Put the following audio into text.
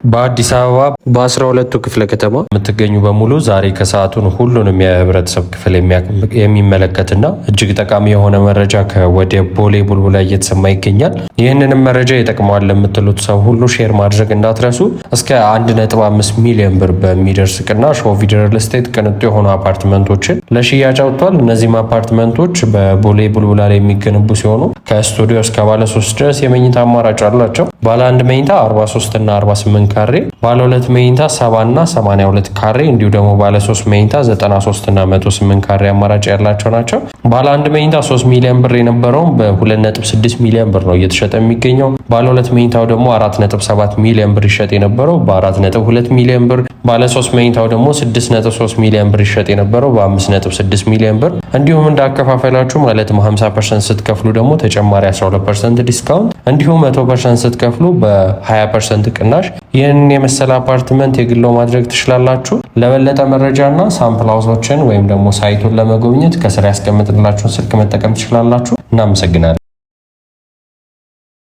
በአዲስ አበባ በ12ቱ ክፍለ ከተማ የምትገኙ በሙሉ ዛሬ ከሰዓቱን ሁሉንም የህብረተሰብ ክፍል የሚመለከትና እጅግ ጠቃሚ የሆነ መረጃ ከወደ ቦሌ ቡልቡላ እየተሰማ ይገኛል። ይህንንም መረጃ ይጠቅመዋል ለምትሉት ሰው ሁሉ share ማድረግ እንዳትረሱ። እስከ 1.5 ሚሊዮን ብር በሚደርስ ቅናሽ ኦቪድ ሪል ስቴት ቅንጡ የሆኑ አፓርትመንቶችን ለሽያጭ አውጥቷል። እነዚህም አፓርትመንቶች በቦሌ ቡልቡላ ላይ የሚገነቡ ሲሆኑ ከስቱዲዮ እስከ ባለ 3 ድረስ የመኝታ አማራጭ አላቸው። ባለ አንድ መኝታ 43 እና 48 ካሬ፣ ባለ ሁለት መኝታ 70 እና 82 ካሬ እንዲሁ ደግሞ ባለ 3 መኝታ 93 እና 108 ካሬ አማራጭ ያላቸው ናቸው። ባለ አንድ መኝታ 3 ሚሊዮን ብር የነበረውን በ2.6 ሚሊዮን ብር ነው እየተሸጠ የሚገኘው። ባለ ሁለት መኝታው ደግሞ 4.7 ሚሊዮን ብር ይሸጥ የነበረው በ4.2 ሚሊዮን ብር፣ ባለ 3 መኝታው ደግሞ 6.3 ሚሊዮን ብር ይሸጥ የነበረው በ5.6 ሚሊዮን ብር፣ እንዲሁም እንዳከፋፈላችሁ ማለትም 50% ስትከፍሉ ደግሞ ተጨማሪ 12% discount እንዲሁም 100% ስትከፍሉ በ20% ቅናሽ ይህንን የመሰለ አፓርትመንት የግሎ ማድረግ ትችላላችሁ። ለበለጠ መረጃና sample house ኦችን ወይም ደግሞ site ኡን ለመጎብኘት ከስር ያስቀምጥላችሁን ስልክ መጠቀም ትችላላችሁ። እናመሰግናለን።